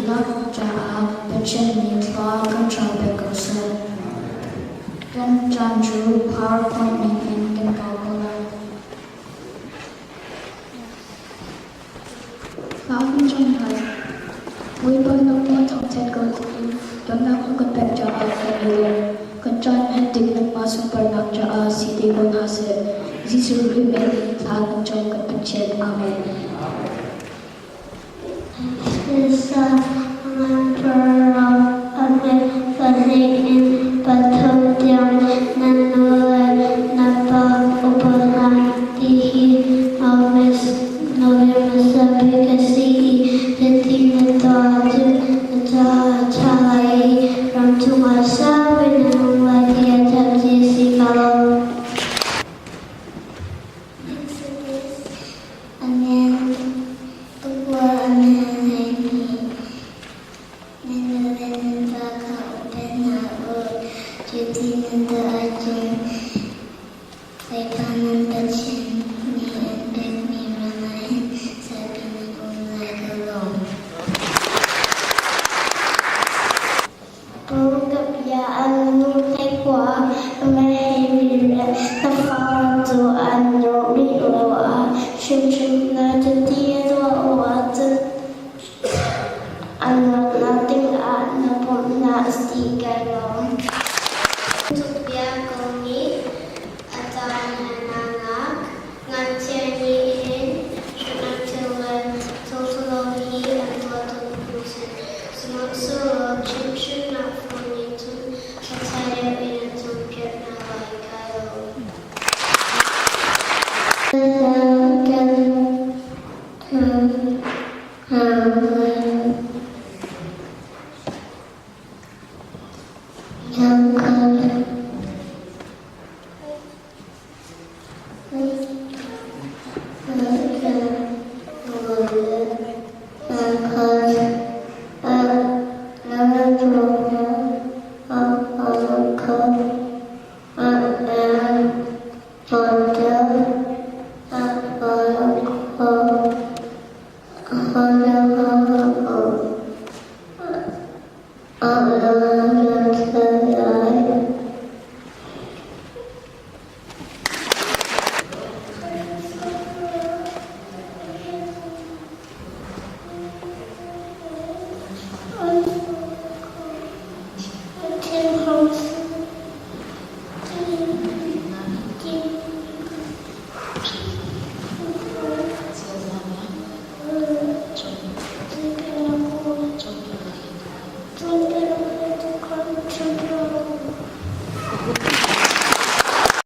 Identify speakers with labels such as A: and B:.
A: dihlak caah Pathian nih thlua kan chuah pek ko seh. Kan caan cu PowerPoint ningin kan kau ko lai. Thla kan cam lai. Bawipa nangmah thangṭhat ko dingin dawtnak na kan pek caah kan i lawm. Kan caan hman ding nangmah sunparnak caah si te ko hna seh. Jesuh Khrih min in thla kan cam kan Pathian. Amen.
B: In pathum tiang na nu le na pa upa hna ti hi nawlbia hmasa bik a si i cuti na tuah ahcun na caah a ṭha lai i ram chungah saupi na nung lai tiah camci a si ko. Amen. Tukua amen hleihnih. Nan nu le nan pa kha upat hna u. Cuti nan tuah ahcun Bawipa nan Pathian nih an pekmi ram ah hin saupi nan um lai ka lawm. Ka bia an nu hlei-kua na fale cu an rawh rih lo ah hrimhrim hna. Cuti a tuah awk ahcun an rawhnak dingah na bawmh hna a si kai lawm.